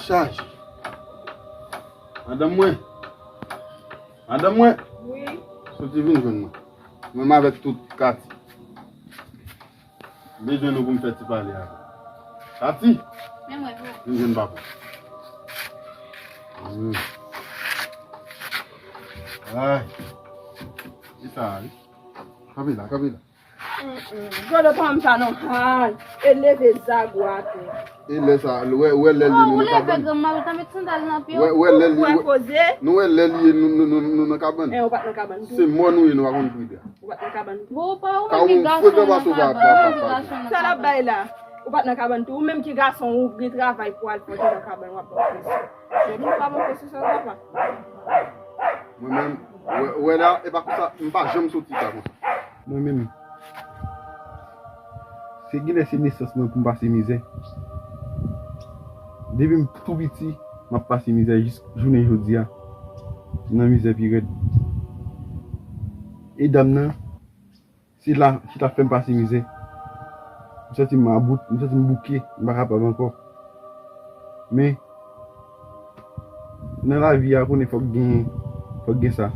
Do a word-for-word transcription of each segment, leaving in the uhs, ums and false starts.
Chaje. Madanm mwen. Madanm mwen. Wi. Soti vin jwenn mwen. Mwen avèk tout Kati. M bezwen nou pou m fè ti pale avè w. Kati. Men mwen, wi. Vin jwenn papa. Hmm. Ay. Kisa a, wi? Kanpe la, kanpe la. Gade pa m sa non. Ay, e leve zagwa tou. E lè sa, ou wè, ou wè lè li nou nan kabann. Ou leve granma, ou ta met sandal nan pye w. Wè, wè lè li, wè, koze. Nou wè lè li ye nou, nou, nou, nou nan kabann. E, ou pa t nan kabann tou. Se mò nou ye, nou pa konn pridan. Ou pa t nan kabann tou. Bon, ou pa, ou menm ki gason ou nan kabann, ou menm ki gason ou nan kabann. Sa l ap bay la. Ou pa t nan kabann tou. Ou menm ki gason, ou gen travay pou al fè, ou te nan kabann, w ap ban presyon. Jodi, ou pa ban presyon sa, papa. Mwen menm, wè, wè la, e pa konsa, m pa janm soti ta konsa. Mwen menm, se genlè se nesans mwen pou m pase mizè. Depi m tou piti, m ap pase mizè jis jounen jodi a. M nan mizè pi rèd. E dam nan, se la, chita fè m pase mizè. M santi m about, m santi m bouke, m pa kapab ankò. Men, nan lavi a, konnen fòk gen, fòk gen sa.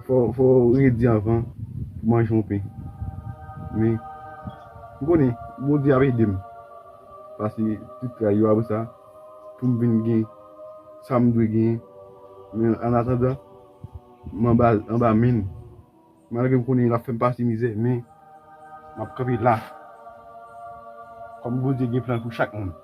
Fò, fò w redi anvan pou manje yon pen. Men, m konnen, Bondye ap ede m. Pase tout tray yo apre sa, pou m vin gen sa m dwe genyen. Men, annatandan, m anba, anba men l. Malgre m konnen l ap fè m pase mizè, men m ap kanpe la. Kòm Bondye gen plan pou chak moun.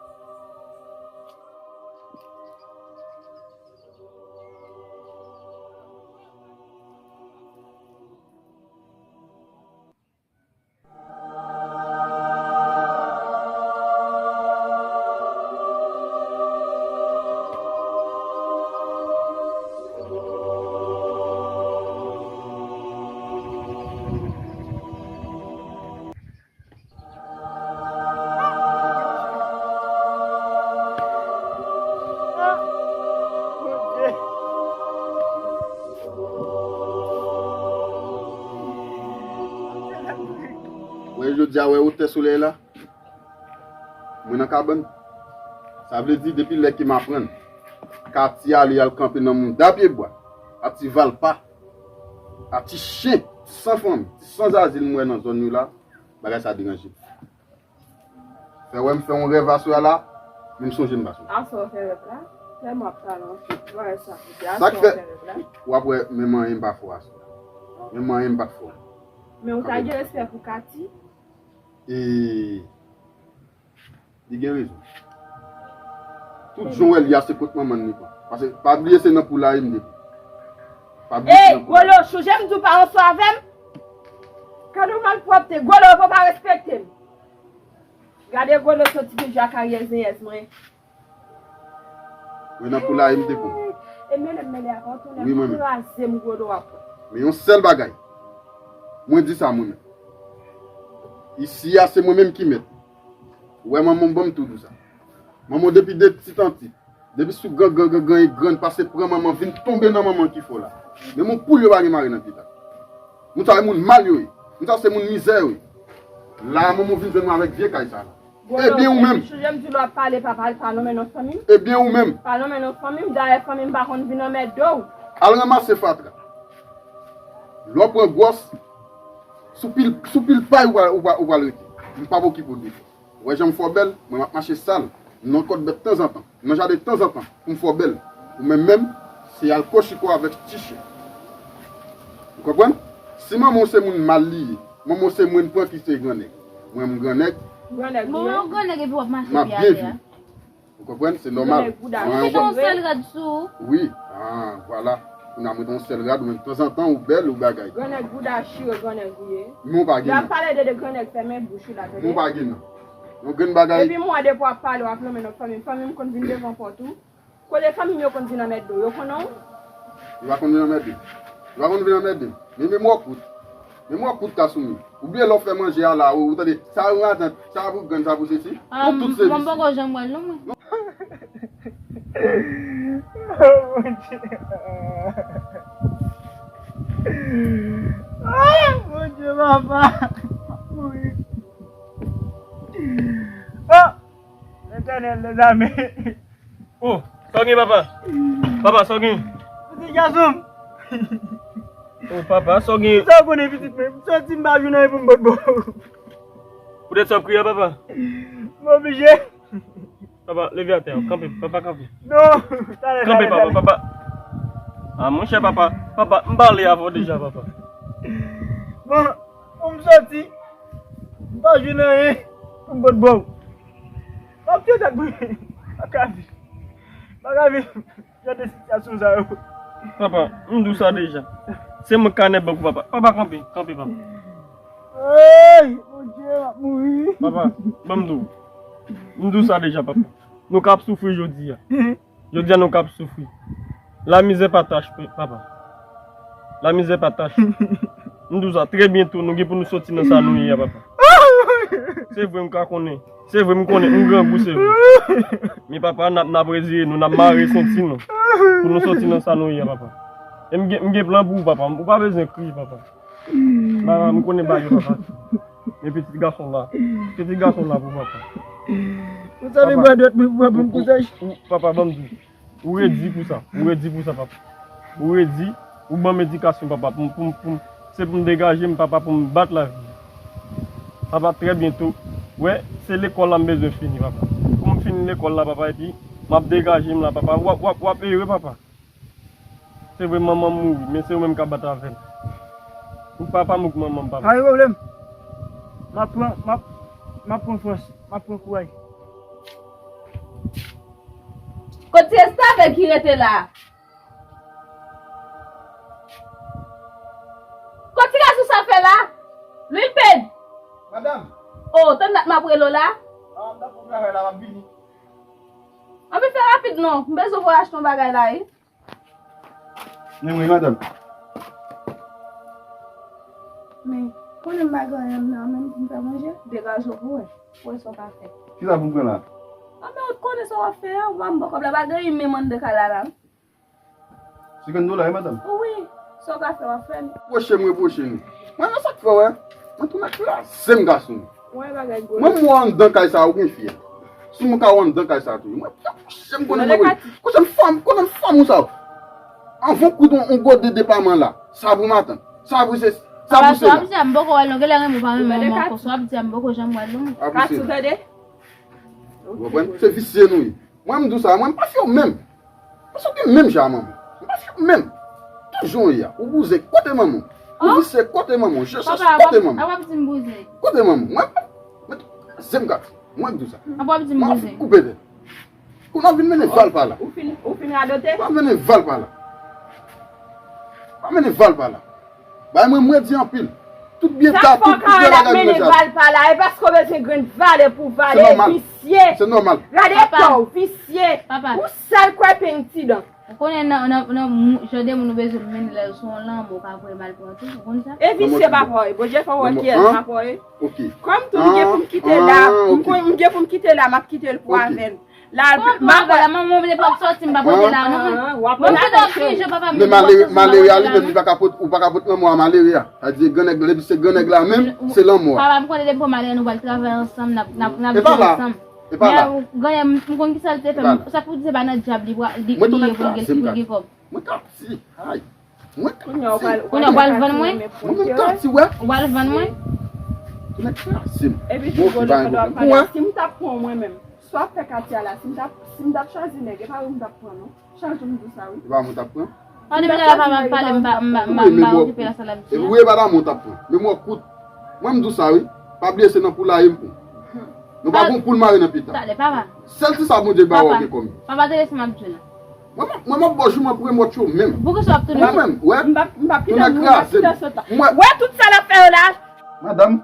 Wè, jodi a, wè wotè solèy la? Mwen nan kabann. Sa vle di, depi lè ke m aprann Kati ale al kanpe nan mouda pyebwa, a ti valpa, a ti chen, ti san fanmi, ti san zazil m wè nan zòn yo la, bagay sa deranje m. Fè wè m fè yon rèv aswè a la, men m sonje m pa sonje. Aswè w fè rèv la? Lè m ap pale anpil, wè sa, aswè w fè rèv la? W ap wè, menm anyen m pa fè w aswè a. Menm anyen m pa t fè w. Men ou ta gen respè pou Kati? E, li gen rezon. Tout jan w wè l ye a, se kot manman l li pran. Paske, pa bliye se nan poulaye m te pran. Pa bliye se nan poulaye. Ey, Golo, sonje m di w pa ranse avè m? Gade yon malpwòpte, Golo, ou pa respekte m. Gade Golo soti toujou ak aryèl zenyèz mwen. Mwen nan poulaye m te pran. E mele m mele a pa w tounen. Wi, mwen menm. Kraze m gwo do w ap pran. Men yon sèl bagay. Mwen di sa mwen menm. Isi a se mwen menm ki mèt. Ou wè manman w ban m tou di w sa. Manman w depi de ti tan ti. Depi sou gran gran gran gran e grann pase pran manman vin tonbe nan manman ki fè w la. Menm yon poul yo pa gen mare nan pye ta. Moun sa se moun mal yo ye. Moun sa se moun mizè yo ye. La a manman w vin jwenn mwen avèk vye kay sa la. Ebyen ou menm. Chanje m di lè w ap pale, pa pale, pa nonmen non fanmi m. Ebyen ou menm. Pa nonmen non fanmi m, dayè fanmi m pa konn vin anmède w. Al ranmase fatra. Lè w pran gwòs, sou pil, sou pil pay ou pral, ou pral, ou pral rete. M p ap okipe w de sa. Ou wè jan m fò bèl, mwen m ap mache sal, m nan kòdbèt tanzantan, m nan jaden tanzantan, pou m fò bèl. Ou menm menm, se al kochiko avèk ti chen. Ou konprann? Si manman w se moun mal li ye, manman w se mwen pran ki se grannèg. Mwen m grannèg. Grannèg ou ye? Bon, ou grannèg epi w ap mache byen ale a. Ou konprann? Se nòmal. Ou mete yon sèl rad sou ou. Wi. Ah, vwala. Kounye a mete yon sèl rad, ou menm tanzantan, ou bèl, ou bagay. Grannèg bouda chire, grannèg ou ye. Men ou pa gen non. Lè w ap pale de, de grannèg, fèmen bouch ou la, tande. Men ou pa gen non. Yon grenn bagay. Epi m wè depi w ap pale, w ap nonmen non fanmi m. Fanmi m konn vin devan pòt ou. Kote fanmi m yo konn vin anmède w, yo konnen w? Yo pa konn vin anmède m. Yo pa konn vin anmède m. Men memwa w kout. Memwa w kout, Kasumi. Ou bliye lè w fè manje a la, ou, ou tande, sa pou matant, sa pou grann, sa pou sesi. Ou tout sesi. Mwen poko janm wè l non, mwen. Oh, Bondye. Oh, Bondye, papa. Mouri. Oh! Mete Lèzame. Oh, sa w gen, papa? Papa, sa w gen? Pitit gason m. Oh, papa, sa w gen? Sa w konnen, pitit mwen? M soti, m pa jwenn anyen pou m pot ba w. Poutèt sa w ap kriye a, papa? M oblije. Papa, leve atè, kanpe, papa, kanpe. Non, talè, Kanpe, talè, papa, talè. papa. Ah, monchè, papa, papa, m pale avè w deja, papa. Bon, pou m soti, m pa jwenn anyen pou m pot ba w. M ap tiye tèt mwen. M pa ka viv. M pa ka viv. Gade sitiyasyon sa yo. Papa, m di w sa deja. Se mwen k kanè bank ou, papa. Papa, kanpe, kanpe, papa. Ay, Bondye, m ap mouri. Papa, ban m di w. M di w sa deja, papa. Nou k ap soufri jodi a. Jodi a nou k ap soufri. Lamizè pa tach, pe- papa. Lamizè pa tach. M di w sa, trè byento nou gen pou nou soti nan sa nou ye a, papa. Se vre m ka konnen. Se vre m konnen, m grangou, se vre. Men papa, n ap, n ap reziye nou, n ap mare senti nou. Pou nou soti nan sa nou ye a, papa. E m gen, m gen plan pou ou, papa. Ou pa bezwen kriye, papa. Papa, m konnen bagay yo, papa. Men pitit gason la. Pitit gason la pou papa. Ou sa vin bwè dwèt mwen pou pran pou m kouzaj? Papa, ban m di. Ou redi pou sa. Ou redi pou sa, papa. Ou redi. Ou ban m edikasyon, papa. Pou m, pou m, pou m, se pou m degaje m, papa, pou m bat lavi. Papa, trè byento. Wè, se lekòl la m bezwen fini, papa. Pou m fini lekòl la, papa, epi m ap degaje m la, papa. W ap, w ap, w ap ere, papa. Se vre, manman m mouri, men se ou menm k ap bat avè l. Ou papa m, ou k manman m, papa. Pa gen pwoblèm. M ap pran, m ap, m ap pran fòs, m ap pran kouraj. Kot ti restavèk ki rete la a? Kot ti gazou sa fè la? Lwil ped. Madanm. O, tann dat m ap rele w la. A, m t ap pran travay la, m ap vini. Ann fè rapid non, m bezwen voye achte yon bagay la wi. Men wi, madanm. Men, konnen m pa gen anyen nan men m pou m fè manje, degaje w pou wè. Pou wè sa w ka fè. Kisa pou m pran la? Anben, ou t konnen sa w ap fè a, ou pa m ba w kòb la, pa gen anyen menm anndan kay la la. Senkant dola, wi, madanm? Wi, sa w ka fè, w ap fè l. Pwoche m, repwoche nou. Mwen, nan sa k fè w wè, mwen tounen kraze m, gason. Mwen, m wè w anndan kay sa a, ou gen fi a. Si mwen ka wè w anndan kay sa a tou, mwen, pwoche m konnen mwen. Konnen m fanm, konnen m fanm ou sa. Anvan w koud yon gode depaman la, sa pou matant, sa pou se, sa pou sela. Papa, m poko wè l non, genlè renmen w pa renmen w ankò, sa w ap di a, m poko janm wè l non. Sa pou sela. Ou konprann? Se visye nou ye. Mwen, m di w sa, mwen, m pa fè w menm. Paske w gen menm jan a manman w. M pa fè w menm. Toujou w ye a. Ou bouzen kote manman w. Ou visye kote manman w. Jechans kote manman w. Apa w ap di m bouzen? Kote manman w? Mwen, mwen, mwen, se m ka di. Mwen, m di w sa. Apa w ap di m bouzen? Mwen, m koupe tèt. Kounye a w vin mennen valpa la. Ou fin, ou fin radote? W ap mennen valpa la. W ap mennen valpa la. Bay mwen, m redi anpil. Tout byen ta, tout, tout byen bagay mwen ta. Valpa la, e paske w bezwen grenn valè pou valè, visye. Se nòmal. Gade kò w, visye. Ou sèl kwè peng ti dan. Ou konnen nan, nan, nan mou- jan de moun ou bezwen mennen lè sou yon lanmò, ou ka voye m al pran tou, ou konn sa? E visye papa w ye, Bondye fè w wè kiyès papa w ye. Kòm tou m gen pou m kite la, m konn m gen pou m kite la, m ap kite l pou avè l. La, m ap pran la, manman m te pap soti, m pap rete la non. Mwen m te nan fije papa m. Men malere, malere a li menm, li pa ka pot, ou pa ka pot lanmò a malere a. Sa di grannèg la, depi se grannèg la menm, se lanmò a. Papa m konnen depi malere nou pral travay ansanm, n ap, n ap, n ap viv ansanm. E pa la. Men grannèg m konn kisa l te fè, sa pou di se pa nan dyab li, li ye pou l gen kòb. Mwen t ap di, ay. Mwen t ap di. Kounye a w pral vann mwen? Mwen menm t ap di, wè. Ou pral vann mwen? Ou mèt kraze m. Epi si w konnen pandan w ap pale, si m t ap pran w mwen menm, sa w ap fè Katia la, si m t ap, si m t ap chwazi nèg, e pa ou m t ap pran non. Chak jou m di w sa wi. E pa mwen w t ap pran? An depi lè la pa mal pale, m pa, m pa, m pa, m pa okipe la sa l ap di a. Wi, e pa damou w t ap pran. Men mwen kout. Mwen m di w sa wi. Pa bliye se nan poulaye m pran. Nou pa gon poul mare nan pita. Talè, papa. Sèl ti sa Bondye ba w gen kòm. Papa, tande sa m ap di w la. Mwen, mwen, mwen m ap ba w jouman pou remòt yo menm. Poukisa w ap tounen? Mwen menm, wè. M p ap, m p ap kite l, mwen p ap kite l sot la. Wè tout sa l ap fè yo la. Madanm,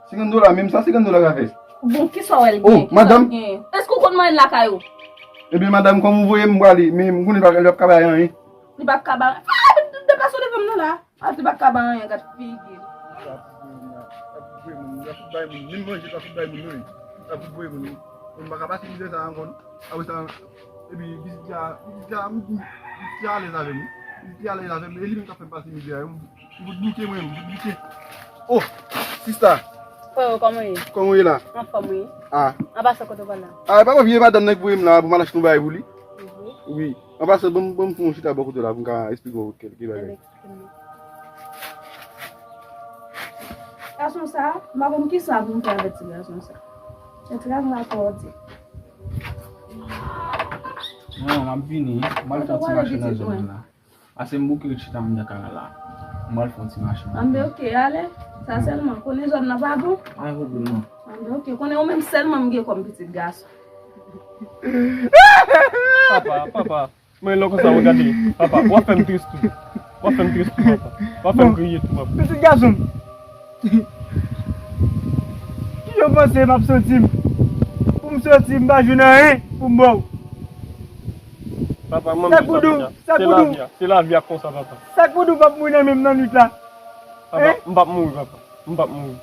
senkant dola, menm sa senkant dola ka fè. Bon, kisa w wè l gen? Oh, madanm. Èske w konn mwayenn lakay ou? Ebyen, madanm, kòm ou voye m prale, men m konnen li p ap ka bay anyen. Li p ap ka bay anyen. Fè rapid, deplase w devan m non la. A, li p ap ka bay anyen, gad figi l. L ap fout voye moun, l ap fout bay moun, menm manje l ap fout bay moun wi. L ap fout voye moun. Mwen m pa ka pase mizè sa ankò non. Apre sa, epi pitit la, pitit la, m, m, pitit la alèz avè m wi. Pitit la alèz avè m, e li menm k ap fè m pase mizè a wi. M fout bouke mwen, m fout bouke. Oh, sista. Freo, kòman w ye? Kòman w ye la? Anfòm, wi. Ah. An pasan, kote w pral la? Ah, e pa vye madanm nan ki voye m la pou m al achte yon bagay pou li. Mhm. Wi. An pasan, ban m, ban m fè yon chita bò kote w la pou m ka esplike w kèlke bagay. Ebyen, eksplike m. Gason sa, m pa konn kisa pou m fè avèk ti gason sa. Se ti gason sa twò di. Non, m ap vini. M al fè yon ti mache nan zòn nan la. Ase m bouke ret chita anndan kay la. M al fè yon ti mache. Anben, oke, ale. Sa sèlman. Konnen zòn nan pa bon? Pa gen pwoblèm, non. Anben, oke. Konnen ou menm sèlman m gen kòm pitit gason. Papa, papa. Men lè konsa, w gade. Papa, w ap fè m tris tou. W ap fè m tris tou, papa. W ap fè m kriye tou, papa. Pitit gason m. Kijan w panse m ap santi m? Pou m soti, m pa jwenn anyen pou m ba w. Papa, mwen menm sa pou di a. Se lavi a. Se lavi a konsa, papa. Sa k pou di w p ap mouri nan men m nan nwit la? Papa, m p ap mouri, papa. M p ap mouri.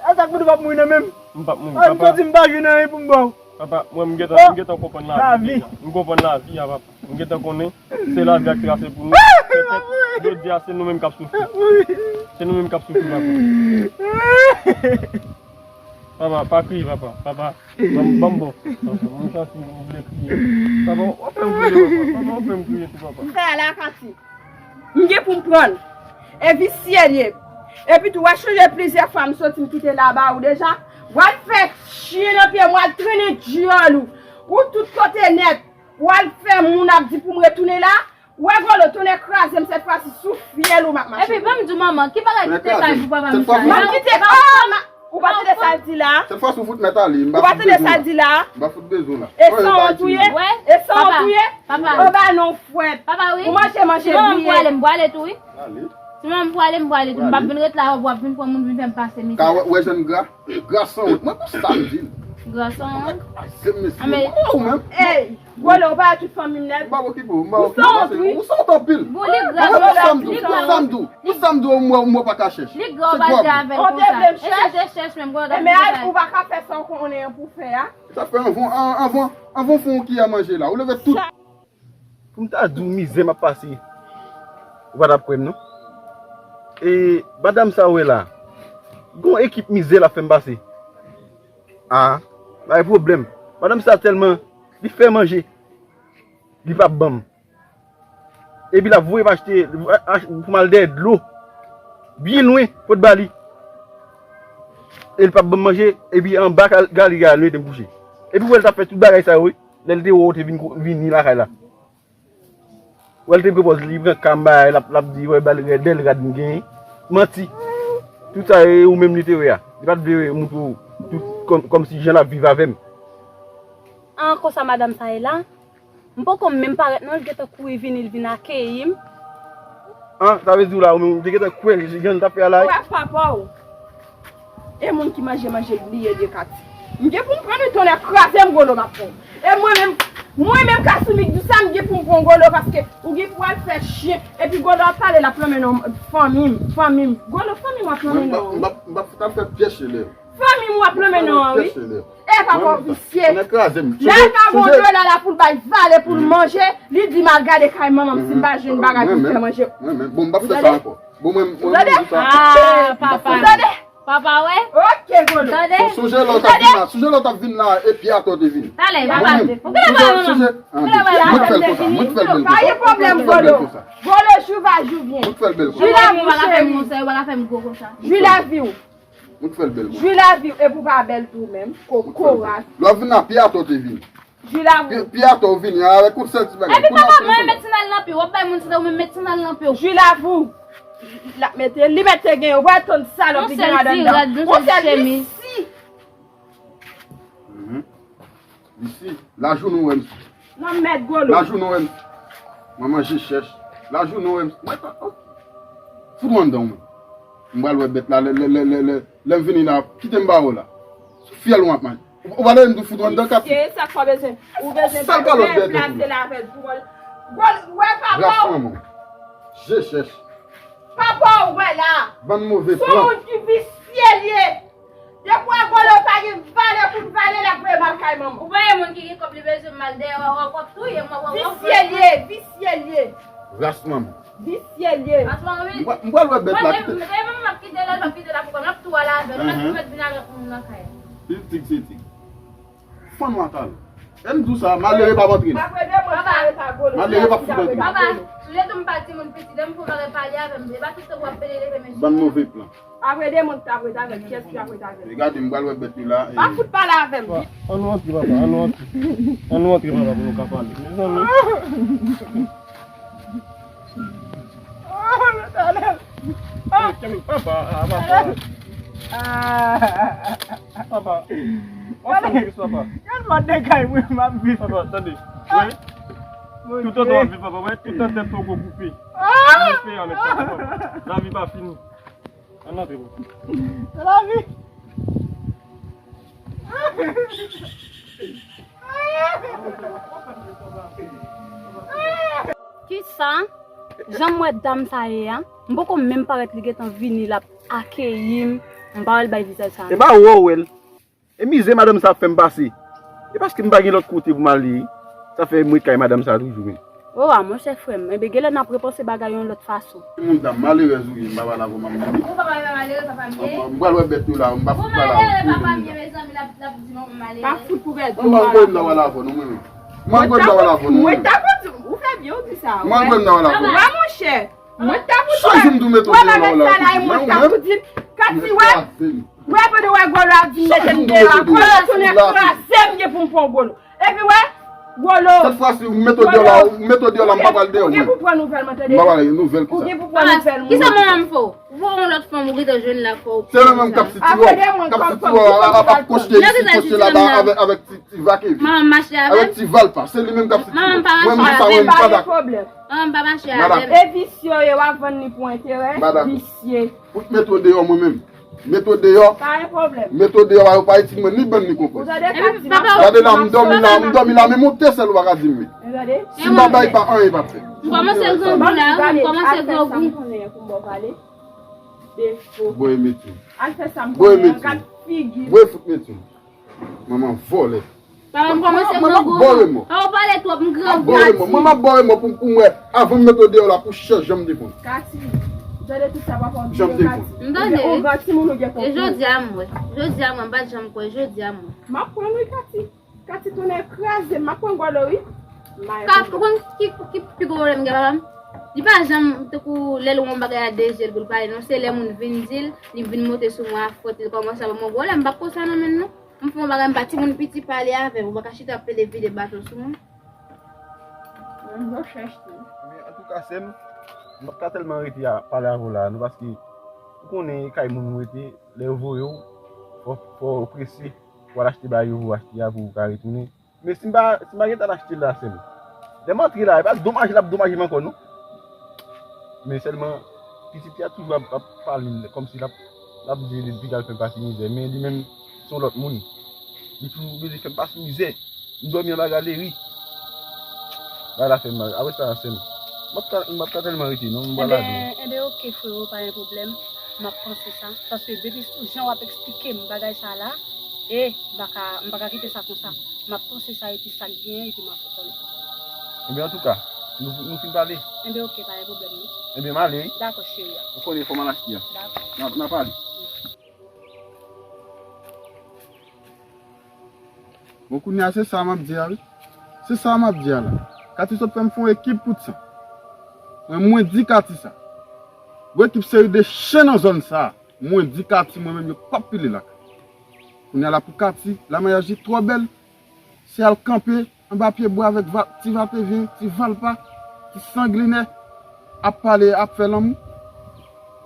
A sa k pou di w p ap mouri nan men m? M p ap mouri, papa. An soti, m pa jwenn anyen pou m ba w. Papa, mwen, m gentan, m gentan konprann lavi deja. M konprann lavi a, papa. M gentan konnen se lavi a k trase pou nou. Petèt, jodi a, se nou menm k ap soufri. Se nou menm k ap soufri, papa. Papa, pa kriye, papa. Papa, ban m, ban m ba w. Papa, mwen santi m vle kriye. Papa, w ap fè m kriye, papa. Papa, w ap fè m kriye tou, papa. M fè a la, Kati. M gen pou m pran l. E visye l ye. Epi tou, w a chonje plizyè fwa m soti m kite la ba ou deja. W al fè chen nan pye m, w al trennen dyòl ou. Ou tout kote nèt. W al fè moun ap di pou m retounen la. W a golo, tonnè kraze m sèt fwa si sou fyèl ou m ap mache. Epi, ban m di w, manman, ki bagay ki te kay pou papa m sa? M ap kite, oh, ma-, ou pa tande sa l di la? Sèt fwa si w fout mèt ale, m pa fout bezwen w la. Ou pa tande sa l di la? M pa fout bezwen w la. E sanwont ou ye? E sanwont ou ye? Papa. Anba non fwèt. Papa, wi. Ou manje, manje byen. Si manman m pwale, m pwale tou, wi. Ale. Si manman m pwale, m pwale tou. M p ap vin ret la, w ap vin pran moun vin fè m pase mizè. Ka wè, wè jèn gra, gra sanwont. Mwen pou sa m di l. Gra sanwont? Kraze m, mesye. Mwen ou menm. Ey, golo, ou pa tout fanmi m nèt. M pa okipe w, m pa okipe w. Ou sanwont, wi. Ou sanwont anpil. Bon, li gra, li gra. Pou sa m di w, pou sa m di w, m wè, m wè w pa ka chèch. Li gra, ou pa di avè l konsa. E si w te chèch menm, gwo dam. Men ou pa ka fè sa w konnen an pou fè a. Sa fè anvan, an-, anvan, anvan w fè yon kiyè manje la, ou leve tout. Pou m ta di w mizè m ap pase, ou pa t ap kwè m, non. E madanm sa w wè la, gon ekip mizè l ap fè m pase. Ah, pa gen pwoblèm. Madanm sa tèlman, li fè manje, li p ap ban m. Epi l ap voye m achte, ach-, pou m al dèyè dlo. Byen lwen, pot ba li. E l p ap ban m manje, epi anba kal-, gali a l mete m kouche. Epi w wè l t ap fè tout bagay sa yo, wi. Lè l te wè w te vin kou-, vini lakay la. Wè l te pran pòz li, pran kanmay, l ap, l ap di, wè bèl, bèl rad m genyen. Manti. Tout sa, e ou menm li te wè a. Li pa t vle montre w tout kòm, kòmsi jan l ap viv avè m. An, konsa madanm sa ye la? M poko menm parèt non, l gentan kouri vini, l vin akeyi m. An, sa vle di w la, ou menm, ou te gentan kwè jan l t ap fè a la? Ou wè papa w. E moun ki manje, manje bliye de Kati. M gen pou m pran li, tonnè kraze m, golo m ap pran. E mwen menm, mwen menm Kasimi k di sa, m gen pou m pran golo paske ou gen pou al fè chen. Epi golo ap pale, l ap lonmen non fanmi m, fanmi m. Golo, fanmi m w ap lonmen non. M p ap, m p ap, m p ap fout al fè pyès chelè. Fanmi m w ap lonmen non an, wi. E papa w visye. Lè pa gon dola la pou l bay vale pou l manje, li di m al gade kay manman m si m pa jwenn bagay pou m fè manje. Mwen menm, bon, m p ap fè sa ankò. Bon, mwen, mwen, mwen, sa. Ah, papa. Papa, wè? Ok, golo. Sonje lè w t ap vin la, sonje lè w t ap vin la, e pye atò w te vin. Talè, papa. Ou genlè wè la. Ou genlè wè la. Mwen k fè l konsa, mwen k fè l bèl konsa. Pa gen pwoblèm, golo. Golo, jou va jou vyen. Mwen k fè l bèl konsa. Jou la, mwen cheri. Jou la vi w. Mwen k fè l bèl konsa. Jou la vi w, epi w pa bèl tou menm. Kokorat. Lè w vin la, pye atò w te vin. Jou la vi w. Pye atò w vini avèk yon sèl ti bagay. Epi papa, mwen menm met sandal nan pye w, w ap bay moun sandal, ou menm met sandal nan pye w. Jou la vi w. L ap mete, li mèt te gen, ou pa tann salòp li gen ladan l. Yon sèl ti rad, yon sèl chemiz. Isi. Isi, lajounen w wè m. Nan mèt golo. Lajounen w wè m. Mwen manje chèch. Lajounen w wè m. Mwen pa, ok. Fout ou anndan w. M pral wè bèt la, lè, lè, lè, lè, lè, lè m vini la, kite m ba ou la. Sou fyèl ou ap manje. Ou, ou pa tande m di w fout ou anndan, Kati? Visye, sa k fè w bezwen, ou bezwen fè plase la avèk dwòl. Golo, wè papa w. Ras manman. Je chèch. Papa w wè la. Bann move plan. Son moun ki visye l ye. Depi w wè golo pa gen valè pou l vale, l ap voye m al kay manman. Ou pa wè moun ki gen kòb li bezwen m al dèyè w, w ap touye m, w ap, w ap. Visye l ye, visye l ye. Ras manman. Visye l ye. Ras manman, wi. M pral, m pral wè bèt la, kite. Mwen, mwen, mwen, m ap kite la, m ap kite la pou kòm l ap tou. Pale avè l, pa t pou mèt vin avèk moun nan kay. Li tig se tig. Fann w a talè. E m di w sa, malere p ap antre. Apre de mwa, sa rete a golo. Malere p ap fout antre. Papa, sou de tou m pa timoun piti, lè m fè w pa pale avè m, e pa tout tan w ap pede leve men sou mwen. Bann move plan. Apre de mwa, sa rete avè l, pyès ki ap rete avè l. E gade, m pral wè bèt yo la. Pa fout pale avè m. Ann nou antre, papa, ann nou antre. Ann nou antre, papa, pou nou ka pale. Mezanmi. Oh, Letènèl! Ah! Kenbe, papa, ah, papa. Ah! Papa. Gade, gade mòd de kay mwen m ap viv. Papa, tande. Wi. Toutan w ap viv, papa, wè, toutan tèt ou poko koupe. Ah! Respè avèk sa, papa. Lavi pa fini. Ann antre, papa. Se lavi. Kisa? Jan m wè dam sa ye a, m poko menm parèt li gentan vini, l ap akeyi m, m pa wè l bay vizaj sa. E pa ou wè l. E mizè madanm sa ap fè m pase. E paske m pa gen lòt kote pou m ale. Sa fè m ret kay madanm sa toujou, men. O a, monchè frè m, enben genlè n ap repanse bagay yon lòt fason. Moun dam malerèz ou ye, m pa pale avè w, manmi. Ou pa pale malere, papa m ye. M pral wè bèt yo la, m pa fout pale avè w. Ou malere, papa m ye, mezanmi, l ap, l ap di m ou malere. Pa fout pou bèt yo. Mwen pa pale avè w, non, mwen. Mwen pa pale avè w, non, mwen. Mwen ta pou di, ou fè byen, ou di sa. Mwen pa pale avè w. Wè, monchè, mwen ta pou di. Chak jou m di w mete w deyò la, w la. Wè, bagay sa la, e mwen ta pou di. Kati, wè. Wè, pandan wè golo ap di m mete m deyò a, golo tounen kraze m gen pou m pran golo. Epi wè, golo. Sèt fwa si ou mete w deyò la, ou mete w deyò la, m pa pral deyò mwen. Ou gen pou pran nouvèl mwen, tande. M pa pral nouvèl kisa. Ou gen pou pran nouvèl mwen. Kisa manman m fè w? Ou wè yon lòt fanm ou gentan jwenn la fè w. Se li menm k ap sitiye w, k ap sitiye w, ap, ap koste isi, koste laba avèk, avèk ti, ti va Kevin. Manman m mache avè m. Avèk ti valpa, se li menm k ap sitiye w. Manman m pa mache avè m. Mwen menm sa, mwen m pa dakò. Manman m pa mache avè m. E visye w ye, w ap vann li pou enterè. M pa dakò. Visye. Pou mete w deyò mwen menm. Mete w deyò. Pa gen pwoblèm. Mete w deyò, pa, pa itil mwen ni bann ni konpòs. Ou tande, Kati, m ap... Gade la, m dòmi la, m dòmi la, men moute sèl ou pa ka di m, men. Ou tande? Si m pa bay pa anyen, pa fè. M kòmanse grangou la, m kòmanse grangou. Al fè sa m konnen an pou m ba w pale. Defo. Boy, mete. Al fè sa m konnen an, gad figi. Boy, fout mete. Manman vòlè. Papa m kòmanse grangou. Papa, w pale twòp, m grangou. Mwen m ap bò remò pou, pou m wè, avan m mete w deyò la, pou chèz jan m defann. Kati, tande tout sa papa w di yo, Kati. Jan m defann. M tande. Ou gen, ou gen timoun, ou gen kòk. E jodi a m wè. Jodi a m wè, m pa t janm kwè, jodi a m wè. M ap pran wi, Kati. Kati tounen kraze m, m ap pran gòl ou wi. Kati, ou konn ki, ki pi gwo pwoblèm m gen, papa m? Li pa janm, tankou lè l wè yon bagay a de je l pou l pale, non. Se lè moun vin di l, li vin monte sou mwen a fwèt, li kòmanse ap ban mwen gòl, m p ap konsa non, menm non. M fè yon bagay, m pa timoun piti pale avè m, ou pa ka chita ap pede vide baton sou mwen. Mwen, m ap chèche tou. Men, antouka, sè m, m p ap ka tèlman rete a pale avè w la, non, paske ou konnen e kay moun ou rete, lè yo voye w, fò, fò w prese pou w al achte bagay yo voye w achte a pou w ka retounen. Men si m pa, si m pa gentan achte l la, sè m, lè m antre la, e pa domaje l ap domaje m ankò, non. Men sèlman, pitit li a toujou ap, ap pale l kòmsi l ap, l ap di li depi l al fè m pase mizè. Men li menm, se yon lòt moun. Li toujou bezwen fè m pase mizè. M dòmi anba galeri. Bagay la fè m mal. Apre sa, sè m, m p ap ka, m p ap ka tèlman rete, non. M pral ale. Enben, enben, oke, frero, pa gen pwoblèm. M ap panse sa. Paske depi sou jan w ap eksplike m bagay sa la, e, m pa ka, m pa ka kite sa konsa. M ap panse sa epi sa k genyen epi m ap fè w konnen. Enben, antouka, nou, nou fin pale. Enben, oke, pa gen pwoblèm, non. Enben, m ale, wi. Dakò, cheri a. Ou konnen fò m al achte a. Dakò. N ap, n ap pale. Bon, kounye a, se sa m ap di a, wi. Se sa m ap di a la. Kati sot fè m fè yon ekip pout san. Mwen, mwen di Kati sa. Yon ekip seri de chen nan zòn sa. Mwen di Kati, mwen menm, yo p ap pile lakay. Kounye a la pou Kati, la maryaj li twò bèl. Se al kanpe anba pye bwa avèk va, ti vapevyen, ti valpa, ti sanglinè, ap pale, ap fè lanmou.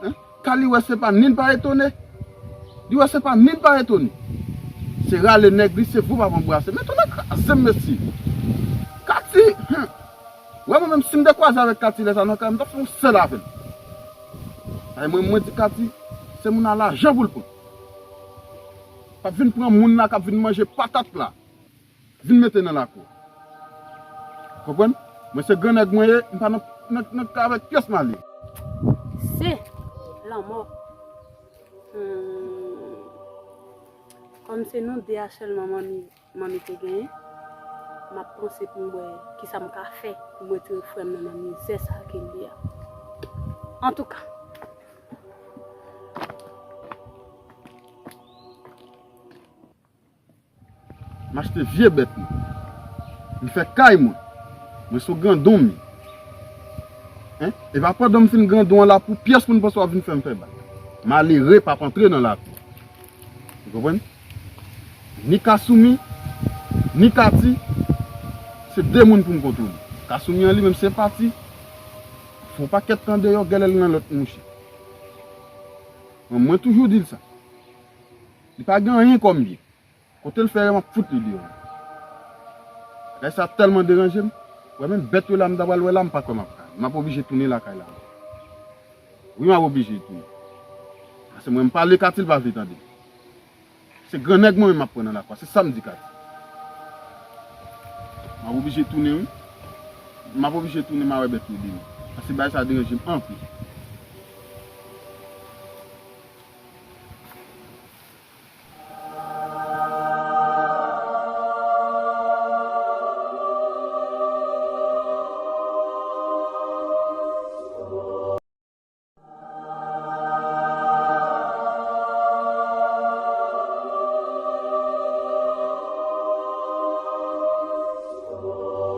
Hein? Ka li wè se pa ni l pa etone. Li wè se pa ni l pa etone. Se rale nèg li, se voup ap anbrase. Men tonnè kraze m, mesye. Kati, hmm. Wè mwen menm, si m te kwaze avèk Kati lè sa nan kay, m t ap fè yon sèl avè l. Ay mwen, mwen di Kati, se moun a lajan pou l pran. P ap vin pran moun la k ap vin manje patat la. Vin mete nan lakou. Konprann? Mwen se gran nèg mwen ye, m pa nan, nan, nan kay avèk pyès malere. Se lanmò. Hmm. Kòm se nou de a sèlman manmi, manmi te genyen, m ap panse pou m wè kisa m ka fè pou m retire frè m nan, nan mizè sa ke l ye a. Antouka, M achte vye bèt mwen. M fè kay mwen. Mwen se yon grandon m ye. Hein? E pa pandan m fin grandon an la pou pyès moun panse w ap vin fè m fè bak. Malere p ap antre nan lakou. Ou konprann? Ni Kasumi, ni Kati, se de moun pou m kontwole. Kasumi an li menm se pati. Fè yon pakèt tan deyò, genlè l nan lòt mouche. Mwen, mwen toujou di l sa. Li pa gen anyen kòm byen. Kote l fè, m ap fout li deyò. Bagay sa tèlman deranje m. Wè, menm bèt yo la, m ta pral wè la, m pa kwè m ap ka. M ap oblije tounen lakay la. Wi, m ap oblije tounen. Paske mwen, m pale Kati, l pa vle tande. Se gran nèg mwen menm m ap pran nan lakou a. Se sa m di Kati. M ap oblije tounen, wi. M ap oblije tounen, m a wè bèt yo demen. Paske bagay sa deranje m anpil.